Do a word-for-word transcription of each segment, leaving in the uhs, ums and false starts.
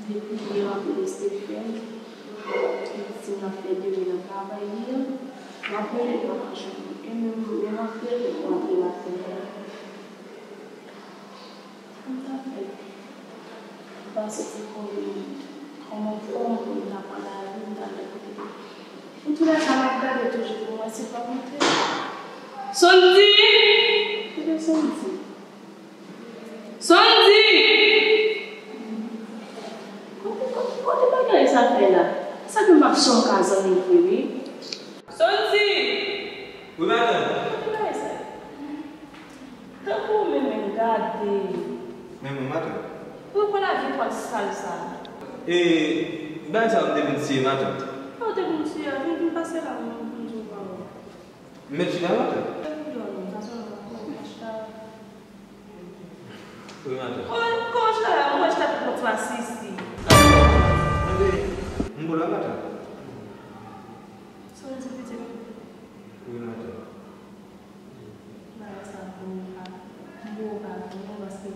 Depi yè anpil Stephen, li di m l ap fè demen nan travay li an, m ap rele l pa ka jwenn li. E menm, menm antre, li konn antre maten an. Kòman sa fè? M pa soti pou m, kòman fòm pou m ta pran lari, m ta fè kote. Pou tou lè sa, m ap gade toujou pou m wè si l p ap antre. Sondy! Kote Sondy? Sondy! Kote, kote, kote bagay sa fè la? Sa ke m ap son ka zanmi vre, wi. Sondy! Wi, madanm. Kote bagay sa? Tankou ou menm menm gade. Men mwen, madanm. Pou, pou lage pòt sal sa. E, bagay sa m te vin siye, madanm. Ou te vin siye, vin, vin pase la, mwen, vin di w pawòl. M mèt chita la, madanm? Wi, madanm. Kòman, kòman chita la? Mwen chita pou kont Masisi. Tande, m bo la, madanm. Sondy, pitit. Wi, madanm. Bagay sa, m bo pa, m bo pa, non, paske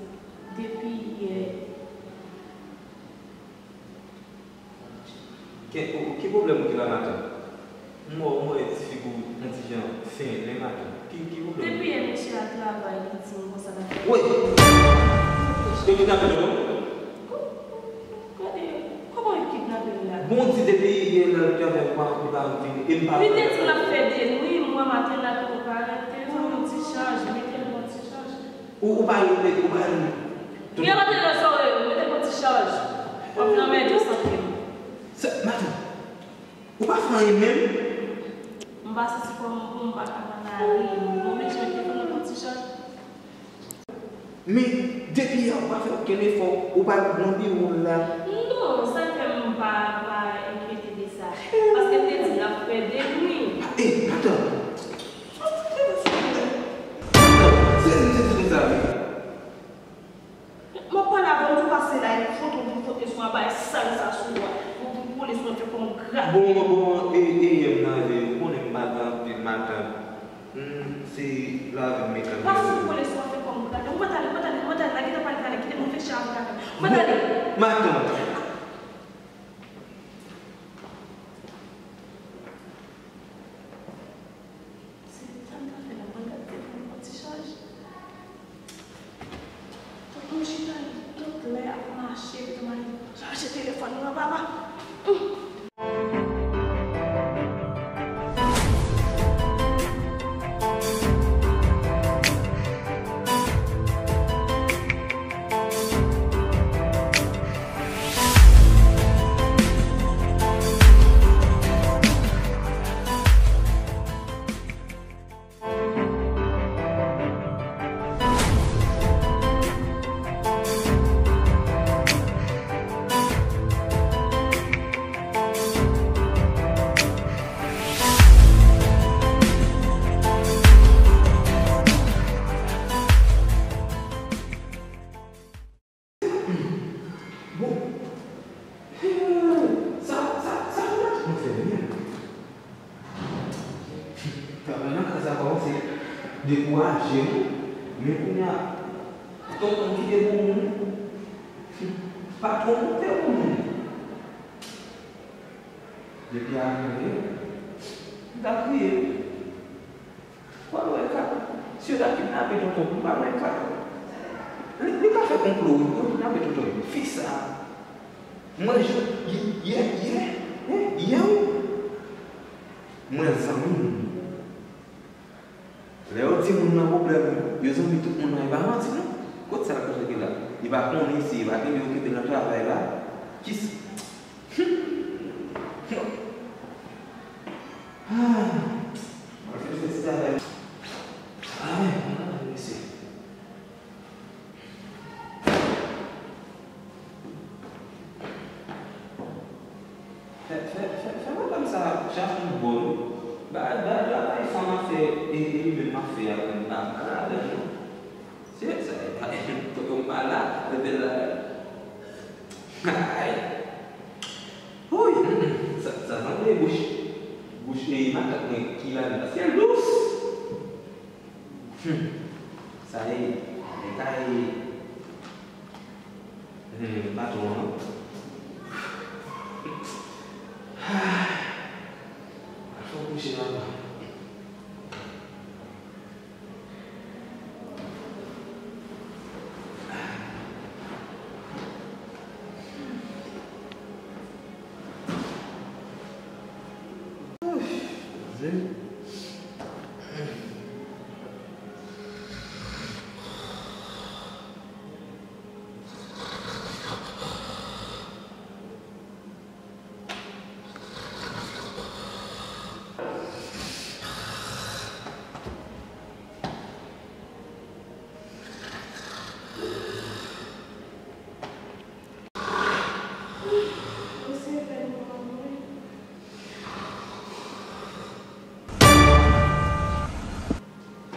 depi yè, Ki, ki pwoblèm ou gen la, madanm? M wè, m wè ti figi w yon ti jan fenle, madanm. Ki, ki pwoblèm ou gen? Depi yè, mesye a travay, li di m konsa l ap fè. Wi! Yo kidnape tonton? Gade, kòman yo kidnape l la? Bon, di depi yè la, l travay, ou pa, ou pa vini, e m pa. Li te di l ap fè de nwi, mwen maten la, tou pa rete, fè m yon ti chaj, mete l yon ti chaj. Ou, ou pa rele, ou pa rele. Gen kote nan zòrèy ou, mete yon ti chaj. W ap nan mèt yo santi m. Sa, madanm, ou pa fè anyen menm? M pa santi kò m bon, m pa ka pran lari. M oblije mete kò m nan yon ti chaj. Men, depi yè, ou pa fè okenn efò, ou pa nan biwo w la. Non, sa fè m pa, pa enkyete de sa. Paske m te di l ap fè de nwi. E, madanm. Madanm, se li te di konsa, wi. M ap pale avè w tou, pase la, e foto pou foto sou bagay sal sa sou ou a. Pou, pou, pou kole sou mwen, fè kòm grat. Bon, bon, bon, e, e, yè m nan leve, ou konnen m pa gen anpil matant. Hmm, se lave m mekan. Pase pou kole sou mwen, fè kòm grat. Ou mèt ale, ou mèt ale, ou mèt ale, la gentan pale, pale, kite m reflechi avèk afè. Ou mèt ale. Matant. Se sa m ta fè la, mwen gade telefòn nan yon ti chaj. Tonton chita tout lè ap mache, epi tonton al chache telefòn nan, papa. Bon. Sa, sa, sa pou mwen fè menm? Travay nan kay sa kòmanse dekouraje m, men kounye a, tonton kite pou moun, patwon monte pou moun. Depi a rive, m ta kriye. Pral wè ka. Si yo ta kidnape tonton, m pral wè ka. Li, li ka fè konplo, wi, pou yo kidnape tonton. Fi sa. Mwen, yè, yè, yè, yè, wi. Mwen, zanmi m. Lè yo di moun nan pwoblèm, yo zanmi tout moun nan, e pa manti, non. Kot sa l ap chèche la? Li pa konnen isi, li pa gen li okipe nan travay la. Kisa? Ah, mwen fè fè ti travay. Ah, mesye. Fè, fè, fè, fè madanm sa chache yon bò, wi. Ba, ba, ba, bay fanm afè, e, e li menm ap fè a, m pa, m pa ladan l, non. Se sa, e pa, tonton m pa la, rete la. Ay. Woy, mm, mm, sa, sa sanble bouch, bouch e matant mwen ki ladan, paske l dous. Hmm. Sa e, e kay, hmm, patwon an.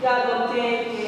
Gade yon tenten